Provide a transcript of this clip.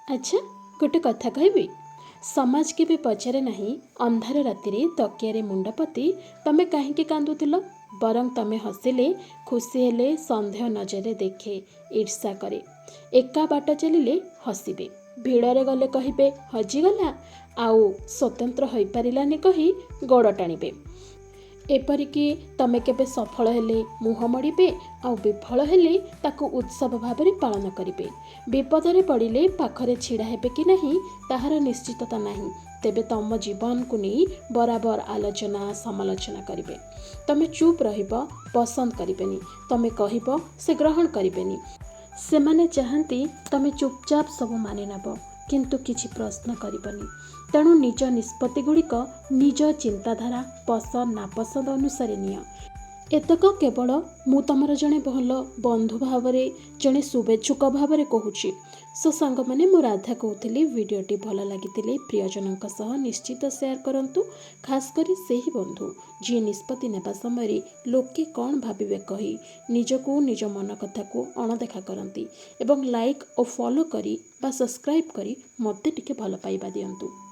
ଆଚ୍ଛା, ଗୋଟେ କଥା କହିବି, ସମାଜ କେବେ ପଚାରେ ନାହିଁ ଅନ୍ଧାର ରାତିରେ ତକିଆରେ ମୁଣ୍ଡ ପୋତି ତମେ କାହିଁକି କାନ୍ଦୁଥିଲ। ବରଂ ତମେ ହସିଲେ, ଖୁସି ହେଲେ ସନ୍ଦେହ ନଜରରେ ଦେଖେ, ଈର୍ଷା କରେ। ଏକା ବାଟ ଚାଲିଲେ ହସିବେ, ଭିଡ଼ରେ ଗଲେ କହିବେ ହଜିଗଲା, ଆଉ ସ୍ୱତନ୍ତ୍ର ହୋଇପାରିଲାନି କହି ଗୋଡ଼ ଟାଣିବେ। ଏପରିକି ତମେ କେବେ ସଫଳ ହେଲେ ମୁହଁ ମୋଡ଼ିବେ, ଆଉ ବିଫଳ ହେଲେ ତାକୁ ଉତ୍ସବ ଭାବରେ ପାଳନ କରିବେ। ବିପଦରେ ପଡ଼ିଲେ ପାଖରେ ଛିଡ଼ା ହେବେ କି ନାହିଁ ତାହାର ନିଶ୍ଚିତତା ନାହିଁ, ତେବେ ତମ ଜୀବନକୁ ନେଇ ବରାବର ଆଲୋଚନା ସମାଲୋଚନା କରିବେ। ତମେ ଚୁପ୍ ରହିବ ପସନ୍ଦ କରିବେନି, ତମେ କହିବ ସେ ଗ୍ରହଣ କରିବେନି। ସେମାନେ ଚାହାନ୍ତି ତମେ ଚୁପଚାପ ସବୁ ମାନି ନେବ, କିନ୍ତୁ କିଛି ପ୍ରଶ୍ନ କରିବନି। ତେଣୁ ନିଜ ନିଷ୍ପତ୍ତି ଗୁଡ଼ିକ ନିଜ ଚିନ୍ତାଧାରା, ପସନ୍ଦ ନାପସନ୍ଦ ଅନୁସାରେ ନିଅ। ଏତକ କେବଳ ମୁଁ ତମର ଜଣେ ଭଲ ବନ୍ଧୁ ଭାବରେ, ଜଣେ ଶୁଭେଚ୍ଛୁକ ଭାବରେ କହୁଛି। ସୋ ସାଙ୍ଗମାନେ, ମୁଁ ରାଧା କହୁଥିଲି। ଭିଡ଼ିଓଟି ଭଲ ଲାଗିଥିଲେ ପ୍ରିୟଜନଙ୍କ ସହ ନିଶ୍ଚିତ ସେୟାର କରନ୍ତୁ, ଖାସ୍ କରି ସେହି ବନ୍ଧୁ ଯିଏ ନିଷ୍ପତ୍ତି ନେବା ସମୟରେ ଲୋକେ କ'ଣ ଭାବିବେ କହି ନିଜକୁ, ନିଜ ମନ କଥାକୁ ଅଣଦେଖା କରନ୍ତି, ଏବଂ ଲାଇକ୍ ଓ ଫଲୋ କରି ବା ସବସ୍କ୍ରାଇବ୍ କରି ମୋତେ ଟିକେ ଭଲ ପାଇବା ଦିଅନ୍ତୁ।